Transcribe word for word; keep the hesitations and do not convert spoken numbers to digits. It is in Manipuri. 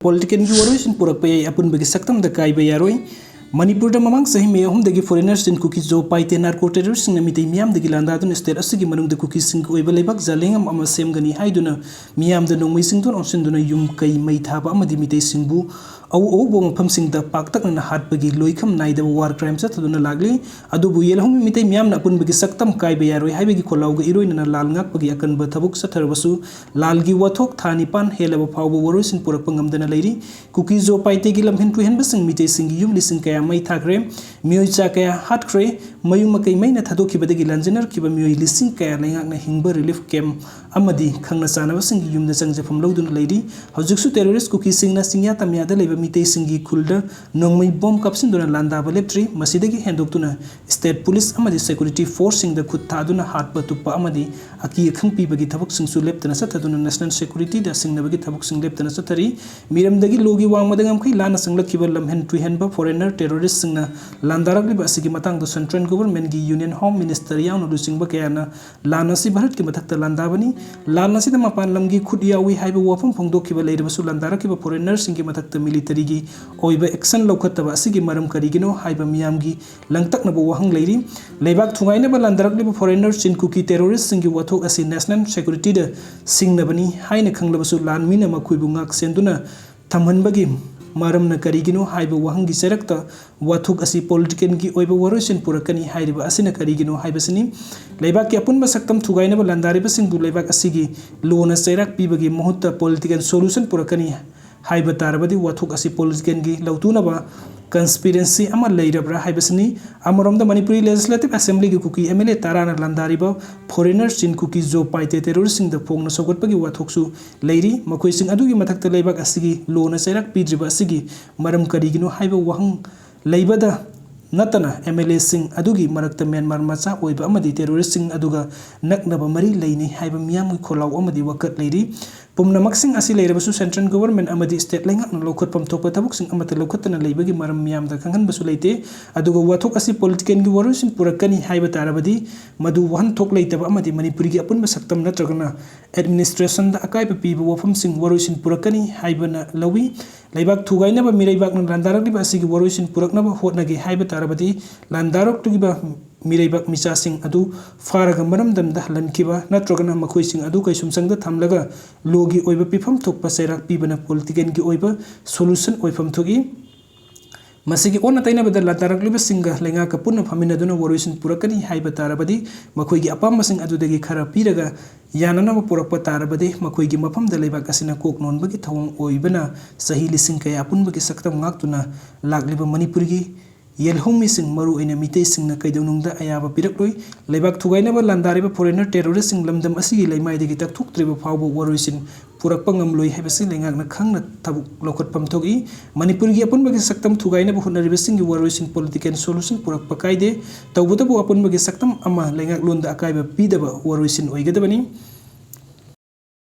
Politicalꯒꯤ ꯋꯥꯔꯣꯏꯁꯤꯟ ꯄꯨꯔꯛꯄ ꯌꯥꯏ, ꯑꯄꯨꯟꯕꯒꯤ ꯁꯛꯇꯝꯗ ꯀꯥꯏꯕ ꯌꯥꯔꯣꯏ꯫ ꯃꯅꯤꯄꯨꯔꯗ ꯃꯃꯥꯡ ꯆꯍꯤ ꯃꯦ ꯑꯍꯨꯝꯗꯒꯤ foreigner ꯆꯤꯟ ꯀꯨꯀꯤ ꯖꯣ ꯄꯥꯏꯇꯦ narco terroristꯁꯤꯡꯅ ꯃꯤꯇꯩ ꯃꯤꯌꯥꯝꯗꯒꯤ ꯂꯥꯟꯗꯥꯗꯨꯅ state ꯑꯁꯤꯒꯤ ꯃꯅꯨꯡꯗ ꯀꯨꯀꯤꯁꯤꯡꯒꯤ ꯑꯣꯏꯕ ꯂꯩꯕꯥꯛ ꯖꯥꯂꯦꯡꯉꯝ ꯑꯃ ꯁꯦꯝꯒꯅꯤ ꯍꯥꯏꯗꯨꯅ ꯃꯤꯌꯥꯝꯗ ꯅꯣꯡꯃꯩꯁꯤꯡꯗꯨꯅ ꯑꯣꯟꯁꯤꯟꯗꯨꯅ ꯌꯨꯝ ꯀꯩ ꯃꯩ ꯊꯥꯕ ꯑꯃꯗꯤ ꯃꯤꯇꯩꯁꯤꯡꯕꯨ ꯑꯎ ꯑꯎꯕ ꯃꯐꯝꯁꯤꯡꯗ ꯄꯥꯛꯇꯛꯅꯅ ꯍꯥꯠꯄꯒꯤ ꯂꯣꯏꯈꯝ ꯅꯥꯏꯗꯕ war crime ꯆꯠꯊꯗꯨꯅ ꯂꯥꯛꯂꯤ꯫ ꯑꯗꯨꯕꯨ ꯌꯦꯜꯍꯧꯃꯤ ꯃꯤꯇꯩ ꯃꯤꯌꯥꯝꯅ ꯑꯄꯨꯟꯕꯒꯤ ꯁꯛꯇꯝ ꯀꯥꯏꯕ ꯌꯥꯔꯣꯏ ꯍꯥꯏꯕꯒꯤ ꯈꯣꯜꯂꯥꯎꯒ ꯏꯔꯣꯏꯅꯅ ꯂꯥꯜ ꯉꯥꯛꯄꯒꯤ ꯑꯀꯟꯕ ꯊꯕꯛ ꯆꯠꯊꯔꯕꯁꯨ ꯂꯥꯜꯒꯤ ꯋꯥꯊꯣꯛ ꯊꯥ ꯅꯤꯄꯥꯟ ꯍꯦꯜꯂꯕ ꯐꯥꯎꯕ ꯋꯥꯔꯣꯏꯁꯤꯟ ꯄꯨꯔꯛꯄ ꯉꯝꯗꯅ ꯂꯩꯔꯤ꯫ ꯀꯨꯀꯤ ꯖꯣ ꯄꯥꯏꯇꯦꯒꯤ ꯂꯝꯍꯦꯟ ꯇꯨꯍꯦꯟꯕꯁꯤꯡ ꯃꯤꯇꯩꯁꯤꯡꯒꯤ ꯌꯨꯝ ꯂꯤꯁꯤꯡ ꯀꯌꯥ ꯃꯩ ꯊꯥꯈ꯭ꯔꯦ, ꯃꯤꯑꯣꯏ ꯆꯥ ꯀꯌꯥ ꯍꯥꯠꯈ꯭ꯔꯦ, ꯃꯌꯨꯝ ꯃꯀꯩ ꯃꯩꯅ ꯊꯥꯗꯣꯛꯈꯤꯕꯗꯒꯤ ꯂꯥꯟꯖꯦꯟꯅꯔꯛꯈꯤꯕ ꯃꯤꯑꯣꯏ ꯂꯤꯁꯤꯡ ꯀꯌꯥ ꯂꯩꯉꯥꯛꯅ ꯍꯤꯡꯕ relief camp ꯑꯃꯗꯤ ꯈꯪꯅ ꯆꯥꯟꯅꯕꯁꯤꯡꯒꯤ ꯌꯨꯝꯗ ꯆꯪꯖꯐꯝ ꯂꯧꯗꯨꯅ ꯂꯩꯔꯤ꯫ ꯍꯧꯖꯤꯛꯁꯨ terrorist ꯀꯨꯀꯤꯁꯤꯡꯅ ꯆꯤꯡꯌꯥ ꯇꯝꯌꯥꯗ ꯂꯩꯕ ꯃꯤꯇꯩꯁꯤꯡꯒꯤ ꯈꯨꯜꯗ ꯅꯣꯡꯃꯩ bomb ꯀꯥꯞꯁꯤꯟꯗꯨꯅ ꯂꯥꯟꯗꯥꯕ ꯂꯦꯞꯇ꯭ꯔꯤ꯫ ꯃꯁꯤꯗꯒꯤ ꯍꯦꯟꯗꯣꯛꯇꯨꯅ state police ꯑꯃꯗꯤ security forceꯁꯤꯡꯗ ꯈꯨꯠ ꯊꯥꯗꯨꯅ ꯍꯥꯠꯄ ꯇꯨꯞꯄ ꯑꯃꯗꯤ ꯑꯀꯤ ꯑꯈꯪ ꯄꯤꯕꯒꯤ ꯊꯕꯛꯁꯤꯡꯁꯨ ꯂꯦꯞꯇꯅ ꯆꯠꯊꯗꯨꯅ national securityꯗ ꯁꯤꯡꯅꯕꯒꯤ ꯊꯕꯛꯁꯤꯡ ꯂꯦꯞꯇꯅ ꯆꯠꯊꯔꯤ꯫ ꯃꯤꯔꯝꯗꯒꯤ ꯂꯣꯒꯤ ꯋꯥꯡꯃꯗ ꯉꯝꯈꯩ ꯂꯥꯟꯅ ꯆꯪꯂꯛꯈꯤꯕ ꯂꯝꯍꯦꯟ ꯇꯨꯍꯦꯟꯕ foreigner terroristꯁꯤꯡꯅ ꯂꯥꯟꯗꯥꯔꯛꯂꯤꯕ ꯑꯁꯤꯒꯤ ꯃꯇꯥꯡꯗ central governmentꯒꯤ union home ministerꯌꯥꯎꯅ ꯂꯨꯆꯤꯡꯕ ꯀꯌꯥꯅ ꯂꯥꯟ ꯑꯁꯤ ꯚꯥꯔꯠꯀꯤ ꯃꯊꯛꯇ ꯂꯥꯟꯗꯥꯕꯅꯤ꯫ ꯂꯥꯟ ꯑꯁꯤꯗ ꯃꯄꯥꯟ ꯂꯝꯒꯤ ꯈꯨꯠ ꯌꯥꯎꯏ ꯍꯥꯏꯕ ꯋꯥꯐꯝ ꯐꯣꯡꯗꯣꯛꯈꯤꯕ ꯂꯩꯔꯕꯁꯨ ꯂꯥꯟꯗꯥꯔꯛꯈꯤꯕ foreignerꯁꯤꯡꯒꯤ ꯃꯊꯛꯇ militaryꯒꯤ ꯑꯣꯏꯕ action ꯂꯧꯈꯠꯇꯕ ꯑꯁꯤꯒꯤ ꯃꯔꯝ ꯀꯔꯤꯒꯤꯅꯣ ꯍꯥꯏꯕ ꯃꯤꯌꯥꯝꯒꯤ ꯂꯪꯇꯛꯅꯕ ꯋꯥꯍꯪ ꯂꯩꯔꯤ꯫ ꯂꯩꯕꯥꯛ ꯊꯨꯒꯥꯏꯅꯕ ꯂꯥꯟꯗꯥꯔꯛꯂꯤꯕ foreigner ꯆꯤꯟ ꯀꯨꯀꯤ terroristꯁꯤꯡꯒꯤ ꯋꯥꯊꯣꯛ ꯑꯁꯤ national securityꯗ ꯁꯤꯡꯅꯕꯅꯤ ꯍꯥꯏꯅ ꯈꯪꯂꯕꯁꯨ ꯂꯥꯟꯃꯤꯅ ꯃꯈꯣꯏꯕꯨ ꯉꯥꯛ ꯁꯦꯟꯗꯨꯅ ꯊꯝꯍꯟꯕꯒꯤ ꯃꯔꯝꯅ ꯀꯔꯤꯒꯤꯅꯣ ꯍꯥꯏꯕ ꯋꯥꯍꯪꯒꯤ ꯆꯩꯔꯛꯇ ꯋꯥꯊꯣꯛ ꯑꯁꯤ politicalꯒꯤ ꯑꯣꯏꯕ ꯋꯥꯔꯣꯏꯁꯤꯟ ꯄꯨꯔꯛꯀꯅꯤ ꯍꯥꯏꯔꯤꯕ ꯑꯁꯤꯅ ꯀꯔꯤꯒꯤꯅꯣ ꯍꯥꯏꯕꯁꯤꯅꯤ꯫ ꯂꯩꯕꯥꯛꯀꯤ ꯑꯄꯨꯟꯕ ꯁꯛꯇꯝ ꯊꯨꯒꯥꯏꯅꯕ ꯂꯥꯟꯗꯥꯔꯤꯕꯁꯤꯡꯕꯨ ꯂꯩꯕꯥꯛ ꯑꯁꯤꯒꯤ ꯂꯣꯅ ꯆꯩꯔꯥꯛ ꯄꯤꯕꯒꯤ ꯃꯍꯨꯠꯇ political solution ꯄꯨꯔꯛꯀꯅꯤ ꯍꯥꯏꯕ ꯇꯥꯔꯕꯗꯤ ꯋꯥꯊꯣꯛ ꯑꯁꯤ politicalꯒꯤ ꯂꯧꯇꯨꯅꯕ conspiracy ꯑꯃ ꯂꯩꯔꯕ꯭ꯔꯥ ꯍꯥꯏꯕꯁꯤꯅꯤ꯫ ꯑꯃꯔꯣꯝꯗ ꯃꯅꯤꯄꯨꯔꯤ Legislative Assemblyꯒꯤ ꯀꯨꯀꯤ MLA ꯇꯔꯥꯅ ꯂꯥꯟꯗꯥꯔꯤꯕ foreigner ꯆꯤꯟ ꯀꯨꯀꯤ ꯖꯣ ꯄꯥꯏꯇꯦ terroristꯁꯤꯡꯗ ꯐꯣꯡꯅ ꯁꯧꯒꯠꯄꯒꯤ ꯋꯥꯊꯣꯛꯁꯨ ꯂꯩꯔꯤ꯫ ꯃꯈꯣꯏꯁꯤꯡ ꯑꯗꯨꯒꯤ ꯃꯊꯛꯇ ꯂꯩꯕꯥꯛ ꯑꯁꯤꯒꯤ ꯂꯣꯅ ꯆꯩꯔꯥꯛ ꯄꯤꯗ꯭ꯔꯤꯕ ꯑꯁꯤꯒꯤ ꯃꯔꯝ ꯀꯔꯤꯒꯤꯅꯣ ꯍꯥꯏꯕ ꯋꯥꯍꯪ ꯂꯩꯕꯗ ꯅꯠꯇꯅ MLAꯁꯤꯡ ꯑꯗꯨꯒꯤ ꯃꯔꯛꯇ ꯃ꯭ꯌꯥꯟꯃꯥꯔ ꯃꯆꯥ ꯑꯣꯏꯕ ꯑꯃꯗꯤ terroristꯁꯤꯡ ꯑꯗꯨꯒ ꯅꯛꯅꯕ ꯃꯔꯤ ꯂꯩꯅꯩ ꯍꯥꯏꯕ ꯃꯤꯌꯥꯝꯒꯤ ꯈꯣꯜꯂꯥꯎ ꯑꯃꯗꯤ ꯋꯥꯀꯠ ꯂꯩꯔꯤ꯫ ꯄꯨꯝꯅꯃꯛꯁꯤꯡ ꯑꯁꯤ ꯂꯩꯔꯕꯁꯨ central government ꯑꯃꯗꯤ state ꯂꯩꯉꯥꯛꯅ ꯂꯧꯈꯠꯐꯝ ꯊꯣꯛꯄ ꯊꯕꯛꯁꯤꯡ ꯑꯃꯠꯇ ꯂꯧꯈꯠꯇꯅ ꯂꯩꯕꯒꯤ ꯃꯔꯝ ꯃꯤꯌꯥꯝꯗ ꯈꯪꯍꯟꯕꯁꯨ ꯂꯩꯇꯦ꯫ ꯑꯗꯨꯒ ꯋꯥꯊꯣꯛ ꯑꯁꯤ politicalꯒꯤ ꯋꯥꯔꯣꯏꯁꯤꯟ ꯄꯨꯔꯛꯀꯅꯤ ꯍꯥꯏꯕ ꯇꯥꯔꯕꯗꯤ ꯃꯗꯨ ꯋꯥꯍꯟꯊꯣꯛ ꯂꯩꯇꯕ ꯑꯃꯗꯤ ꯃꯅꯤꯄꯨꯔꯒꯤ ꯑꯄꯨꯟꯕ ꯁꯛꯇꯝ ꯅꯠꯇ꯭ꯔꯒꯅ administrationꯗ ꯑꯀꯥꯏꯕ ꯄꯤꯕ ꯋꯥꯐꯝꯁꯤꯡ ꯋꯥꯔꯣꯏꯁꯤꯟ ꯄꯨꯔꯛꯀꯅꯤ ꯍꯥꯏꯕꯅ ꯂꯧꯏ꯫ ꯂꯩꯕꯥꯛ ꯊꯨꯒꯥꯏꯅꯕ ꯃꯤꯔꯩꯕꯥꯛꯅ ꯂꯥꯟꯗꯥꯔꯛꯂꯤꯕ ꯑꯁꯤꯒꯤ ꯋꯥꯔꯣꯏꯁꯤꯟ ꯄꯨꯔꯛꯅꯕ ꯍꯣꯠꯅꯒꯦ ꯍꯥꯏꯕ ꯇꯥꯔꯕꯗꯤ ꯂꯥꯟꯗꯥꯔꯛꯂꯤꯕ ꯃꯤꯔꯩꯕꯥꯛ ꯃꯤꯆꯥꯁꯤꯡ ꯑꯗꯨ ꯐꯥꯔꯒ ꯃꯔꯝꯗꯝꯗ ꯍꯜꯍꯟꯈꯤꯕ ꯅꯠꯇ꯭ꯔꯒꯅ ꯃꯈꯣꯏꯁꯤꯡ ꯑꯗꯨ ꯀꯩꯁꯨꯝꯁꯪꯗ ꯊꯝꯂꯒ lawꯒꯤ ꯑꯣꯏꯕ ꯄꯤꯐꯝ ꯊꯣꯛꯄ ꯆꯩꯔꯥꯛ ꯄꯤꯕꯅ politicalꯒꯤ ꯑꯣꯏꯕ solution ꯑꯣꯏꯐꯝ ꯊꯣꯛꯏ꯫ ꯃꯁꯤꯒꯤ ꯑꯣꯟꯅ ꯇꯩꯅꯕꯗ ꯂꯥꯟꯗꯥꯔꯛꯂꯤꯕꯁꯤꯡꯒ ꯂꯩꯉꯥꯛꯀ ꯄꯨꯟꯅ ꯐꯝꯃꯤꯟꯅꯗꯨꯅ ꯋꯥꯔꯣꯏꯁꯤꯟ ꯄꯨꯔꯛꯀꯅꯤ ꯍꯥꯏꯕ ꯇꯥꯔꯕꯗꯤ ꯃꯈꯣꯏꯒꯤ ꯑꯄꯥꯝꯕꯁꯤꯡ ꯑꯗꯨꯗꯒꯤ ꯈꯔ ꯄꯤꯔꯒ ꯌꯥꯅꯅꯕ ꯄꯨꯔꯛꯄ ꯇꯥꯔꯕꯗꯤ ꯃꯈꯣꯏꯒꯤ ꯃꯐꯝꯗ ꯂꯩꯕꯥꯛ ꯑꯁꯤꯅ ꯀꯣꯛ ꯅꯣꯟꯕꯒꯤ ꯊꯧꯑꯣꯡ ꯑꯣꯏꯕꯅ ꯆꯍꯤ ꯂꯤꯁꯤꯡ ꯀꯌꯥ ꯑꯄꯨꯟꯕꯒꯤ ꯁꯛꯇꯝ ꯉꯥꯛꯇꯨꯅ ꯂꯥꯛꯂꯤꯕ ꯃꯅꯤꯄꯨꯔꯒꯤ ꯌꯦꯜꯍꯧꯃꯤꯁꯤꯡ, ꯃꯔꯨꯑꯣꯏꯅ ꯃꯤꯇꯩꯁꯤꯡꯅ ꯀꯩꯗꯧꯅꯨꯡꯗ ꯑꯌꯥꯕ ꯄꯤꯔꯛꯂꯣꯏ꯫ ꯂꯩꯕꯥꯛ ꯊꯨꯒꯥꯏꯅꯕ ꯂꯥꯟꯗꯥꯔꯤꯕ foreigner terroristꯁꯤꯡ ꯂꯝꯗꯝ ꯑꯁꯤꯒꯤ ꯂꯩꯃꯥꯏꯗꯒꯤ ꯇꯛꯊꯣꯛꯇ꯭ꯔꯤꯕ ꯐꯥꯎꯕ ꯋꯥꯔꯣꯏꯁꯤꯟ ꯄꯨꯔꯛꯄ ꯉꯝꯂꯣꯏ ꯍꯥꯏꯕꯁꯤ ꯂꯩꯉꯥꯛꯅ ꯈꯪꯅ ꯊꯕꯛ ꯂꯧꯈꯠꯐꯝ ꯊꯣꯛꯏ꯫ ꯃꯅꯤꯄꯨꯔꯒꯤ ꯑꯄꯨꯟꯕꯒꯤ ꯁꯛꯇꯝ ꯊꯨꯒꯥꯏꯅꯕ ꯍꯣꯠꯅꯔꯤꯕꯁꯤꯡꯒꯤ ꯋꯥꯔꯣꯏꯁꯤꯟ political solution ꯄꯨꯔꯛꯄ ꯀꯥꯏꯗꯦ꯫ ꯇꯧꯕꯇꯕꯨ ꯑꯄꯨꯟꯕꯒꯤ ꯁꯛꯇꯝ ꯑꯃ ꯂꯩꯉꯥꯛꯂꯣꯟꯗ ꯑꯀꯥꯏꯕ ꯄꯤꯗꯕ ꯋꯥꯔꯣꯏꯁꯤꯟ ꯑꯣꯏꯒꯗꯕꯅꯤ꯫